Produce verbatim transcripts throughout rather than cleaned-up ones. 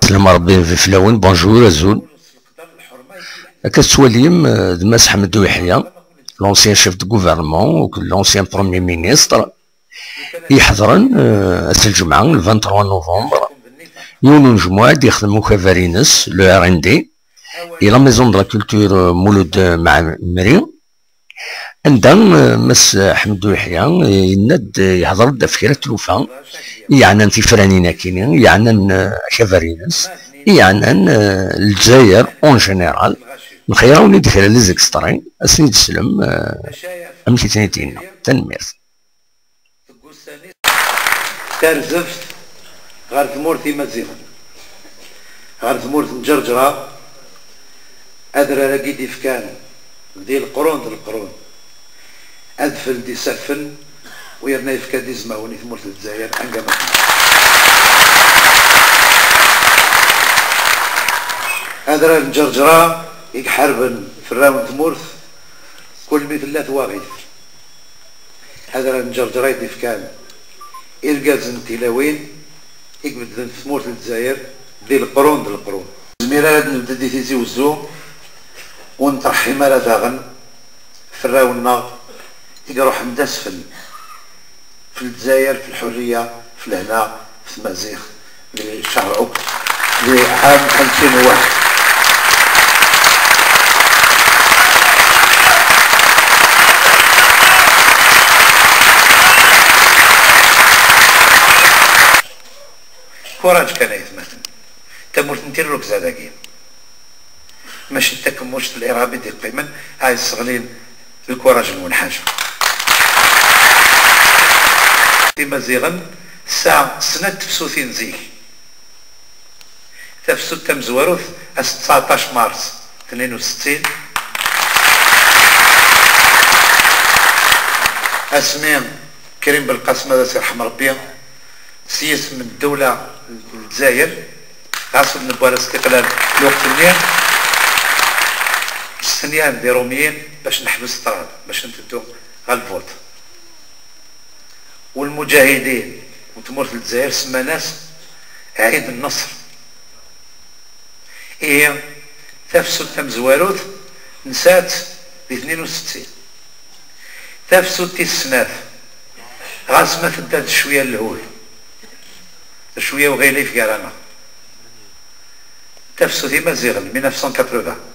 Slam Rebbi fell-awen, bonjour, azul. Akka tettwalim, eh, d Mass Ḥmed Uyeḥya, l'ancien chef de gouvernement ou l'ancien premier ministre, i iḥeḍren, eh, ass n lǧemɛa, le vingt-trois novembre, yiwen unejmuɛ i d-yexdem ukabar-ines, le R N D, et la Maison de la Culture, eh, Mulud Mɛemmri, anda, eh, Mass Ḥmed Uyeḥya, eh, yenna-d, eh, yehḍer-d ɣef kra n tlufa i yeɛnan tifranin akini, i yeɛnan, eh, akabar-ines, i yeɛnan, eh, Lezzayer en général. Nxeyr-awen-id kra n les extraits, ad sen-id-teslem, eh, amek i ten-id-yenna. Tanemmirt. Tarzeft ɣer tmurt Imaziɣen, ɣer tmurt n Ǧerǧra, adrar-agi d-ifkan di leqrun d leqrun, adfel d-isaffen, u yerna yefka-d izmawen i tmurt n Lezzayer anga ma tella. Adrar n Ǧerǧra i iḥarben ferraw n tmurt, kul mi tella twaɣit. Adrar n Ǧerǧra i d-ifkan irgazen n tilawin i ibeddlen tmurt n Lezzayer di leqrun d leqrun. Nezmir ara d-nebded i Tizi Wezzu u nettṛeḥḥim ara daɣen ferraw-nneɣ i iṛuḥen d asfel f Lezzayer, f lḥurriya, f lehna, f tmaziɣt. Di ccher أكت، di ɛam ألفين وواحد. Kuraǧ kan, ay atmaten. Tamurt n tirrugza dagi. Mačči d takemmuct n lirhab i d-iqqimen, ay yesseɣlin lkuraǧ-nwen ḥaca. Imaziɣen tesɛa snat tefsutin zik. Tafsut tamezwarut, ass tseɛṭac mars tnin u settin, asmi Krim Belqasem, ad as-irḥem Rebbi, s yisem n ddewla n Lezzayer, ɣas ur d-newwi ara s tiqlal lweqt-nni, stenyan d Iṛumyen bac neḥbes ṭṭrad, bac nteddu ɣer lvut. U lmuǧahidin n tmurt n Lezzayer semman-as Ɛid Nneṣr. Ihi, tafsut tamezwarut nesɛa-tt di tnin u settin. Tafsut tis snat, ɣas ma tedda d cwiya n lhul, d cwiya uɣilif gar-aneɣ. Tafsut Imaziɣen, mille neuf cent quatre-vingts.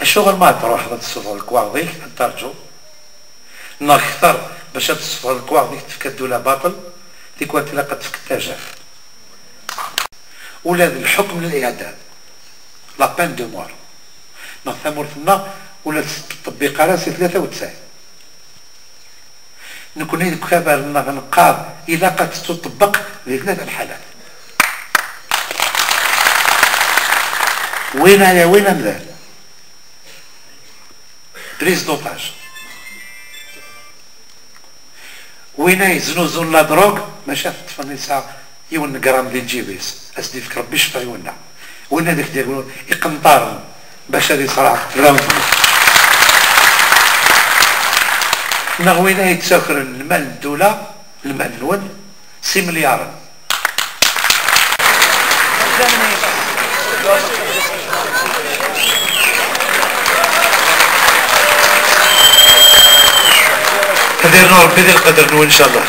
Acuɣer ma ad truḥeḍ ad tessufɣeḍ lekwaɣeḍ-ik, ad tarǧuḍ? Neɣ kter, bac ad tessufɣeḍ lekwaɣeḍ-ik tefka ddula baṭel, tikwal tilaq ad tefk tajaf. Ula d lḥukm n liɛdam, la peine de mort, neɣ tamurt-nneɣ ula tettṭebbiq ara si tlata u tesɛin. Nekni deg ukabar-nneɣ neqqar ilaq ad tettuṭebbeq di tlata lḥalat. Win ara yawin amdan, prise d'otage. Win ay yeznuzun la drogue, maca teṭṭfen yesɛa yiwen n gram di lǧib-is, ad s-d-yefk Rebbi ccfa i winna. Win ad ak-d-yawi iqenṭaren bac ad yesraɛ fell-awen. Neɣ win ay yettakren lmal n ddula, lmal-nwen, s imelyaren. Ad irnu Rebbi di lqader-nwen, incallah.